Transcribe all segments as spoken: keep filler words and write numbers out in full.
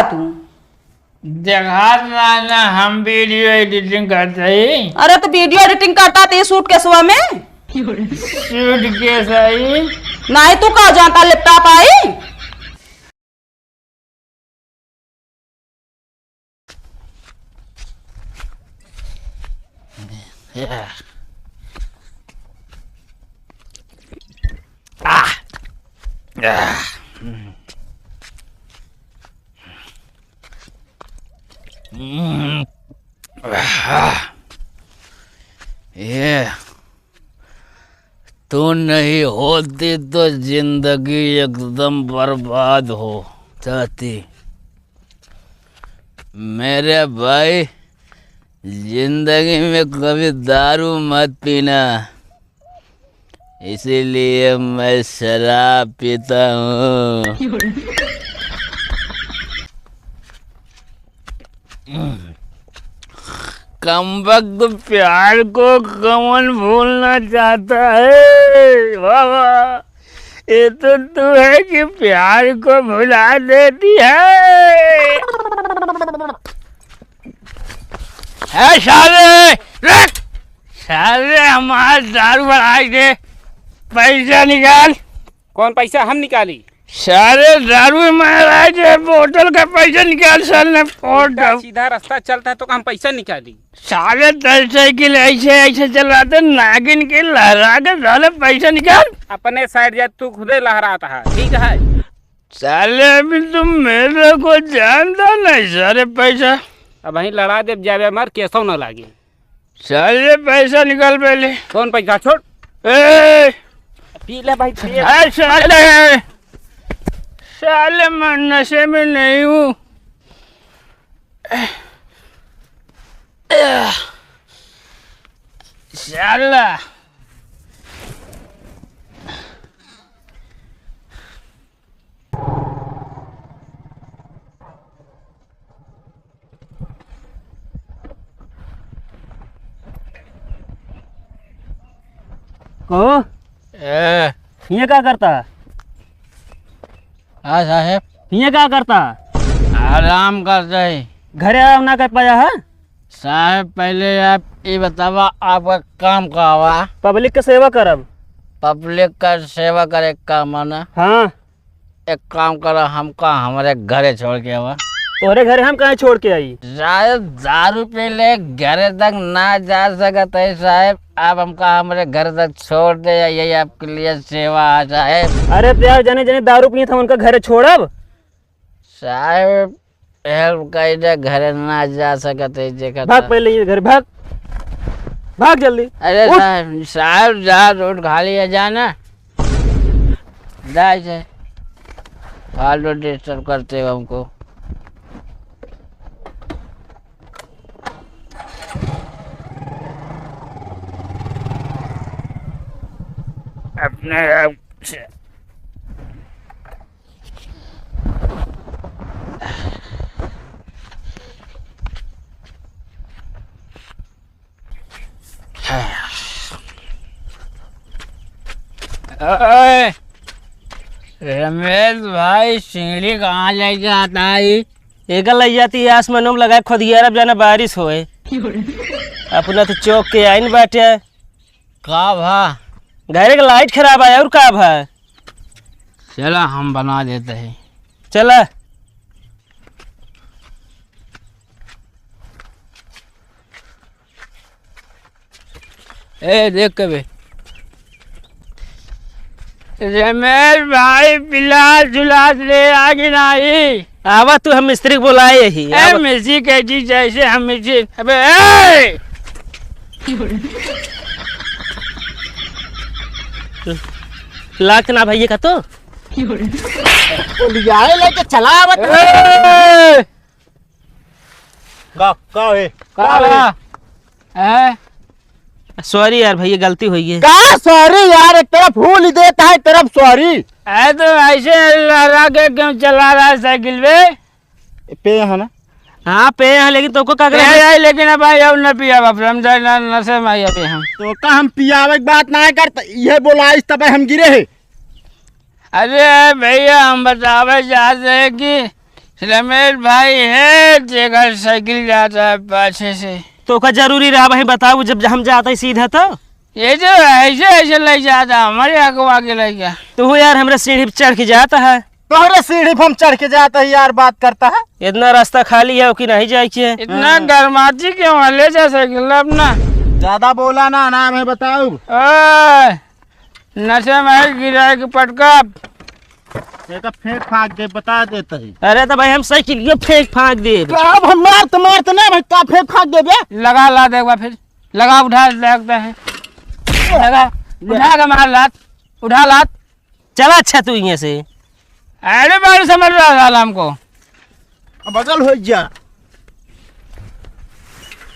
तू? देखात ना, ना, हम video editing करत हई। अरे, तो video editing करता तो ये suitcaseवा में? Suitcase आई? नहीं, तू का जानता laptop आई? आह। आह। हम्म। आह। ये तू नहीं होती तो जिंदगी एकदम बर्बाद हो जाती। मेरे भाई, जिंदगी में कभी दारू मत पीना, इसीलिए मैं शराब पीता हूँ। कमबख्त प्यार को कौन भूलना चाहता है? वाह, वाह। ये तो तू है कि प्यार को भुला देती है। है साले, रुक। साले, हमारा दारू बढ़ाई दे, पैसा निकाल। कौन पैसा हम निकाली? सारे दारू में आज ये बोतल का पैसा निकाल, साले, बोतल। सीधा रास्ता चलता है तो हम पैसा निकाली? साले, दस साइकिल ऐसे, ऐसे चलाते, नागिन के लहरा के, साले, पैसा निकाल। अपने side जा, तू खुदे लहराता है, ठीक है? साले, अभी तुम मेरे को जानता नहीं, साले, पैसा। अब वहीं लड़ा दे, जावे मार, केसो न लागे। साले, पैसा निकाल पहले। कौन पैसा? छोड़। ए! पी ले भाई, पी। ए, साले! साले, मैं नशे में नहीं हूँ। साला। को? ए। हियाँ का करता? हाँ साहेब। हियाँ का करता? आराम करता है। घरे आराम ना कर पाया है? साहेब, पहले आप ई बतावा, आपका काम का हवा? Public के सेवा करब। Public का सेवा करे का माना? हाँ। एक काम करा, हमका हमरे घरे छोड़ के आवा। तोरे घरे हम काहे छोड़ के आई? साहेब, दारू पी ले घरे तक ना जा सकत है साहेब, आप हमका हमरे घर तक छोड़ दे, यही आपके लिए सेवा है साहेब। अरे तो यार, जने जने दारू पिए थे उनका घरे छोड़ब? साहेब, help कइले घरे ना जा सकत है, जेकर भाग तो। पहले ये घर, भाग, भाग जल्दी, अरे उठ। साहेब, साहेब, जा, रोड खाली है, जा ना। जा इसे। फालतू disturb करते हो हमको। अपने आप से। ओए, रमेश भाई, सिंगड़ी कहाँ लेके आता है? एकर लइ जाती है, आसमानों में लगा खोदिया, अब जाना बारिश होए। अपना तो चौक के आइन बाटे। का भा? घरे के light खराब है, और का भा? चला, हम बना देते हैं। चला। ए, देख के बे। रमेश भाई, पिलास उलास ले आ कि नाही? आवा तू, हम मिस्त्री के बोलाए ही। ए, आवा। मिर्ची के जी जैसे हम मिर्ची। अबे, ए! लाग ना भैया का तो। वो लियाए लेके चला आवत। ए! का, का है? का का है? है? Sorry यार भैया, गलती होइ गई। का sorry यार, एक तरफ फूल ही देता है, एक तरफ sorry। अरे तो ऐसे लहरा के क्यों चला रहा है साइकिल बे? पे है ना? हाँ, पे है, लेकिन तोको का पे करे? है, लेकिन अब भाई, अब न पिया बाप, हम जाए ना, नशे में आई अभी हम। तो का हम पियावे के बात ना करत, ये बोलाइस तबे हम गिरे है। अरे भैया, हम बतावे चाहते हैं कि रमेश भाई है, जेकर साइकिल जाता है पाछे से। तो का जरूरी रहा भाई, बताओ, जब हम जाते ही सीधा तो? ये जो ऐसे, ऐसे ले जाता, हमारे आगे, आगे ले गया। तो वो यार, हमरा सीढ़ी पे चढ़ के जाता है। तोहरे सीढ़ी पे हम चढ़ के जाता है यार, बात करता है। इतना रास्ता खाली है कि नहीं जाए के? इतना हाँ। गरमाती क्यों है? ले जा साइकिल अपना। ज्यादा बोला ना, नाम है बताओ। ओए, नशे में है गिरा के पटका। एका फेंक फांक दे, बता देत ही। अरे तो भाई हम साइकिलियो फेंक फांक देब। तो अब हम मारत मारत ना भाई, का फेंक फांक देबे? लगा लात एक बार फिर, लगा उठा लगता है, लगा, उठा के मार लात, उठा लात। चला अच्छा तू इहाँ से। अरे बारू समझ रहा साला हमको। बगल हो जा।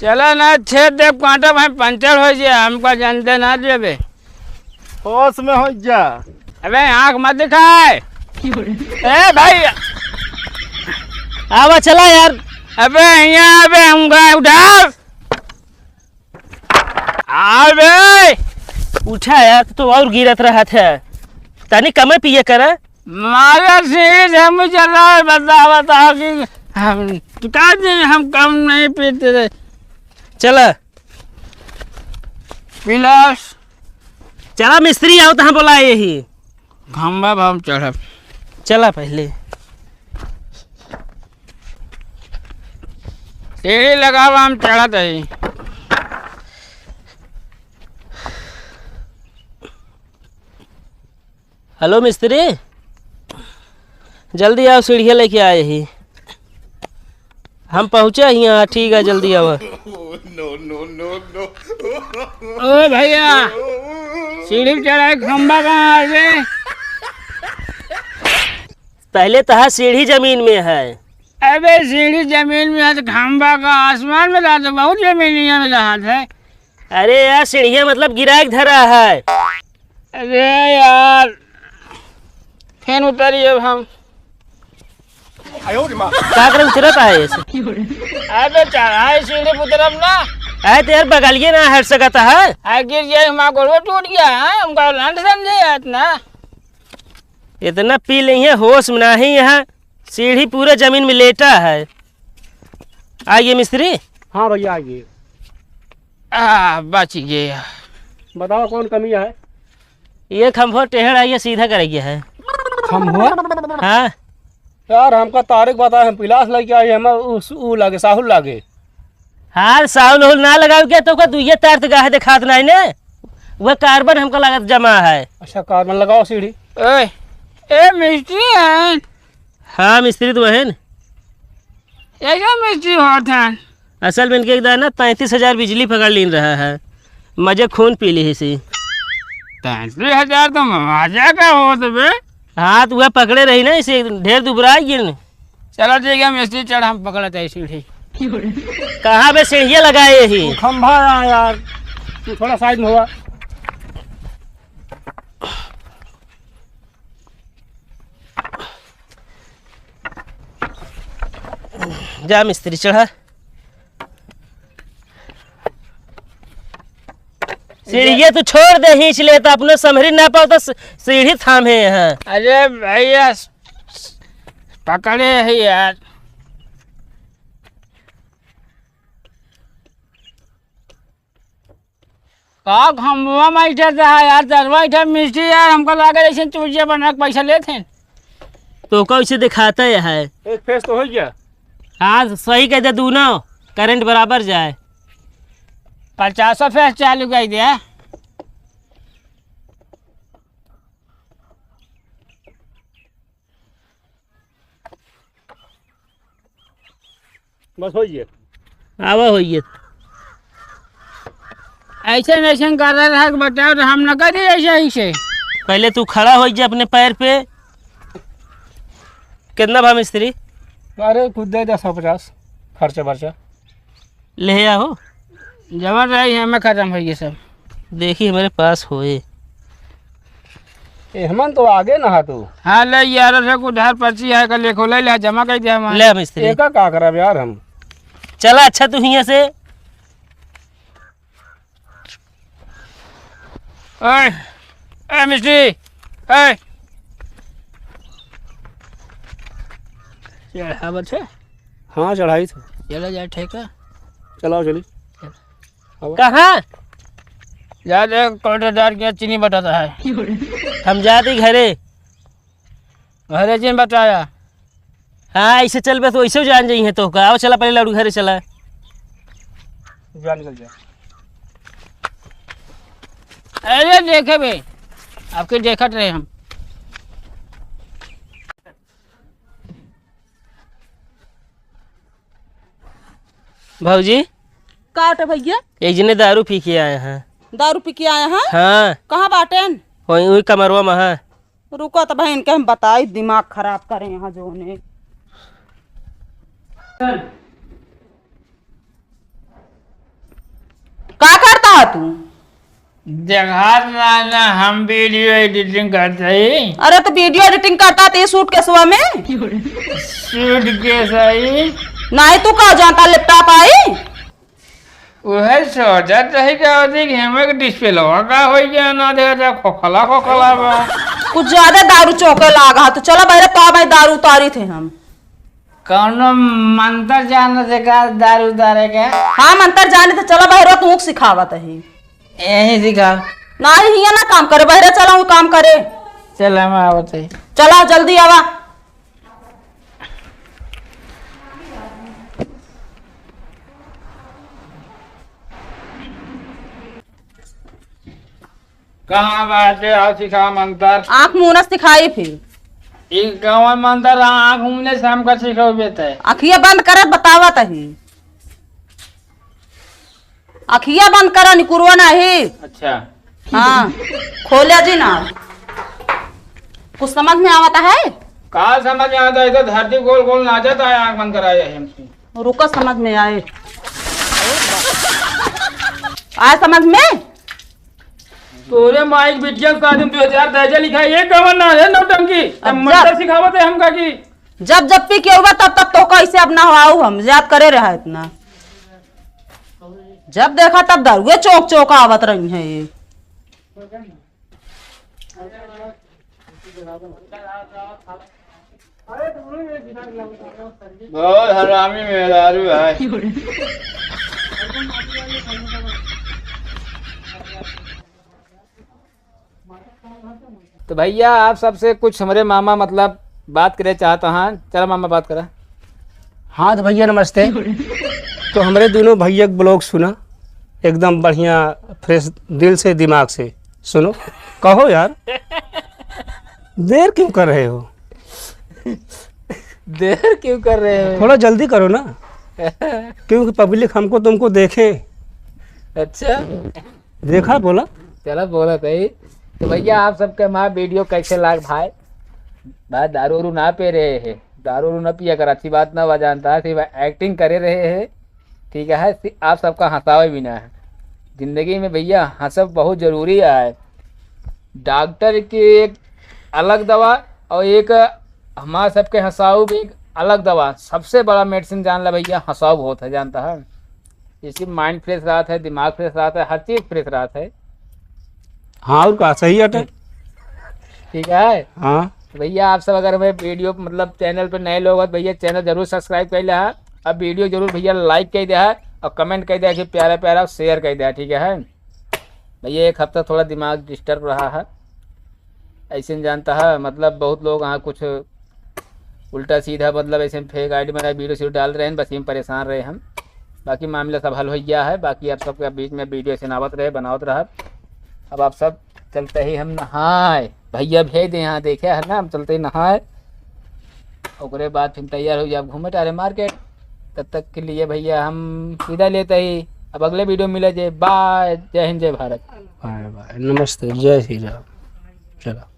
चला ना, छेद देख, कांटा भाई पंचर हो जाए, हमको जानते ना देबे। होश में हो जा। अबे आँख मत दिखाए। ए भाई। आवा चला यार। अबे यहाँ, अबे हमका उठा। अबे। उठा यार, तू तो और गिरत रहत है। तनी कमे पिए कर। मारा सीढ़ी से मुझे चला, बता, बता कि हम, तू का दिन हम कम नहीं पीते थे। चला। पिलास। चला मिस्त्री आओ, तहाँ बोला यही। खंभा पर हम चढ़ब। चला पहले। सीढ़ी लगावा, हम चढ़त हई। हेलो मिस्त्री, जल्दी आओ, सीढ़िया लेके आए ही। हम पहुँचे ही यहाँ, ठीक है, जल्दी आओ। No, no, no, no। ओ भैया, सीढ़ी चढ़ाए, खंभा कहाँ है रे? पहले तहा सीढ़ी जमीन में है। अबे सीढ़ी जमीन में है तो खंभा का आसमान में रहा तो बहुत जमीनिया में रहा है। अरे यार, सीढ़िया मतलब गिराए के धरा है। अरे यार, फेन उतरी अब हम। का करे उतरत है ऐसे? अबे चढ़ाई सीढ़ी पे उतरब ना। अरे तो यार बगलिए ना हट सकत है। आ गिर जाए, हमारा गोड़वा टूट गया है, हमका लंड समझे यार इतना। इतना पी लेइहे, होश में नाही है। सीढ़ी पूरा जमीन में लेटा है। आइए मिस्त्री। हाँ भैया, आइए। आ, बच गया। बताओ, कौन कमी है? ये खंभो टेढ़ है, ये सीधा करेके है। खंभो? हाँ। यार, हमका तारिक बताए, हम पिलास लेके आए, हम उस, ऊ लागे, साहुल लागे। हाँ, साहुल उहुल ना लगावे के, तो का दुइये तार त गाहे देखात नाही ने। वह कार्बन हमका लागत जमा है। अच्छा, कार्बन लगाओ सीढ़ी। ए, ए, मिस्त्री हैं? हाँ, मिस्त्री तो हैं। ऐसा मिस्त्री होत हैं? असल में इनके एक दाना पैंतीस हजार बिजली पकड़ लीन रहा है, मजे खून पी ली इसी। पैंतीस हजार तो मजा का होत बे। हाँ, तो वह पकड़े रही ना, इसे ढेर दुबराई गिन। चलो ठीक है, मिस्त्री चढ़, हम पकड़त है सीढ़ी। कहाँ बे सीढ़िया लगाए ही? वो खंभा है यार, तू थोड़ा साइड में हुआ। जा मिस्त्री चढ़ा। सीढ़िया तू छोड़ दे, खींच ले तो अपने संभरी ना पाओ तो स-, सीढ़ी थामे यहाँ। अरे भैया, पकड़े है यार। का खंभवा में बैठे रहा यार, दरवा बैठे मिस्त्री यार, हमको लागे जैसे चूड़िया बना के पैसा लेत हैं। तो का उसे दिखाता है? एक फेस तो हो गया। हाँ, सही कह दे, दोनों करंट बराबर जाए। पचासों फेस चालू कर दिया। बस होइए। आवा होइए। ऐसे न ऐसे कर रहा है, बताओ तो हम न करी ऐसे, ऐसे। पहले तू खड़ा हो जा अपने पैर पे। कितना भा मिस्त्री? अरे कुछ दे दे, सौ पचास खर्चा बर्चा। ले आओ। जवन रही है, हमें खत्म होइए सब। देखी हमारे पास होए। ए, हमन तो आगे ना हा तू। हाँ, ले यार, से कुछ उधार पर्ची है, का लेखो, ले ले, जमा कर दिया हमारे। ले मिस्त्री। एका का करब यार हम? चला, अच्छा, तू हियां से। ए, ए, मिस्त्री, ए। चढ़ावत है? हाँ, चढ़ाई थे। चला जाए, ठीक है। चलाओ, चली। चल। अब कहाँ? जा दे, कोटेदार के चीनी बटाता है। हम जाती घरे। घरे चीनी बटाया। हाँ, ऐसे चलबे तो ऐसे जान जाई है तो का। आओ, चला, पहले लाडू घरे चला। जा, निकल जा। अरे देखे बे, आपके देखत रहे हम। भौजी। का बाटे भैया? एक जने दारू पी के आए हैं। दारू पी के आए हैं? हाँ। कहाँ बाटेन? वही, वही कमरवा में है। रुको तो बहन के हम बताई, दिमाग खराब करे यहाँ जो ने। का करता है तू? देखात ना, ना, हम video editing करत हई। अरे तो video editing करता तो ये सूटकेसवा में? सूटकेस आई। नहीं तू का जानता laptop आई? उहे सोचत रही का होती कि हमें के डिस्प्लेवा का होई गया ना, देखा जा खोखला खोखला बा। कुछ ज्यादा दारू चौके लागा तो चला बहरे तो भाई दारू उतारी थे हम। कौनो मंत्र जाने से का दारू उतारे के? हाँ, मंत्र जाने तो चला बहरे तू सिखावत ही। यही सिखा। नाही, हियाँ ना काम करे, बहरे चला, हूँ काम करे। चल, हम आवत है। चला, जल्दी आवा। कहाँ बाटे? आओ सिखा मंत्र। आँख मूनस सिखाई फिर। ई कौन मंत्र आँख मूने से हमका सिखौबे ते? अखिया बंद करत बतावत ही। अखिया बंद करा, निकुरवा नाही। अच्छा। हाँ, खोले जी ना। कुछ समझ में आवता है? का समझ में आवता है? तो धरती गोल गोल नाचत है, आँख बंद कराए है हमसे। रुको, समझ में आए। आए समझ में? तोरे माई के बिटिया के शादी में दो हजार दहेजा लिखा है, ये कवन ना है नौटंकी? अब अब मंत्र जब सिखावत है हमका कि जब जब पी के उबा तब तब तो कैसे अब ना हो आऊ हम याद करे रहा इतना। जब देखा तब दारुए चौक चौक आवत रही है ये। बहुत हरामी मेहरारू है। तो भैया, आप सबसे कुछ हमरे मामा, मतलब, बात करे चाहत हैं। चला मामा, बात करा। हाँ, तो भैया, नमस्ते। तो हमरे दोनों भैया के vlog सुना, एकदम बढ़िया, fresh दिल से, दिमाग से सुनो। कहो यार, देर क्यों कर रहे हो? देर क्यों कर रहे हो? थोड़ा जल्दी करो ना, क्योंकि public हमको तुमको देखे। अच्छा। देखा, बोला? चला, बोला सही। तो भैया, आप सबके हमारा video कैसे लाग भाई? भाई, दारू उरू ना पी रहे हैं, दारू उरू ना पिया कर, अच्छी बात ना बा, जानता है, सिर्फ acting करे रहे हैं, ठीक है, सि-, आप सबका हंसावे भी ना है। जिंदगी में भैया, हंसब बहुत जरूरी है। डॉक्टर की एक अलग दवा और एक हमार सबके हंसाऊ भी एक अलग दवा। सबसे बड़ा medicine जान ला भैया, हंसाऊ बहुत है, जानता है। इससे mind fresh रहत है, दिमाग fresh रहत है, हर चीज fresh रहत है। हाँ, और का, सही हटे। ठीक है। हाँ। तो भैया, आप सब अगर हमें video, मतलब, channel पे नए लोग हो तो भैया, channel जरूर subscribe कर लिया, अब video जरूर भैया like कर दिया और comment कर दिया कि प्यारा प्यारा, share कर दिया, ठीक है। भैया, एक हफ्ता थोड़ा दिमाग disturb रहा है, ऐसे नहीं जानता है, मतलब, बहुत लोग यहाँ कुछ उल्टा सीधा, मतलब, ऐसे fake ID बना, video से डाल रहे हैं, बस ये परेशान रहे हम। बाकी मामला सब हल हो गया है। बाकी आप सबके बीच में video ऐसे आवत रहे, बनावत रहा। अब आप सब चलते ही हम नहाए, भैया भेज दे यहाँ, देखे है ना, हम चलते ही नहाए, ओकरे बाद फिर तैयार हो जाए, घूमे टारे market। तब तक के लिए भैया, हम विदा लेते ही, अब अगले video मिले जे। Bye, जय हिंद, जय भारत। Bye bye, नमस्ते, जय श्री राम। चलो।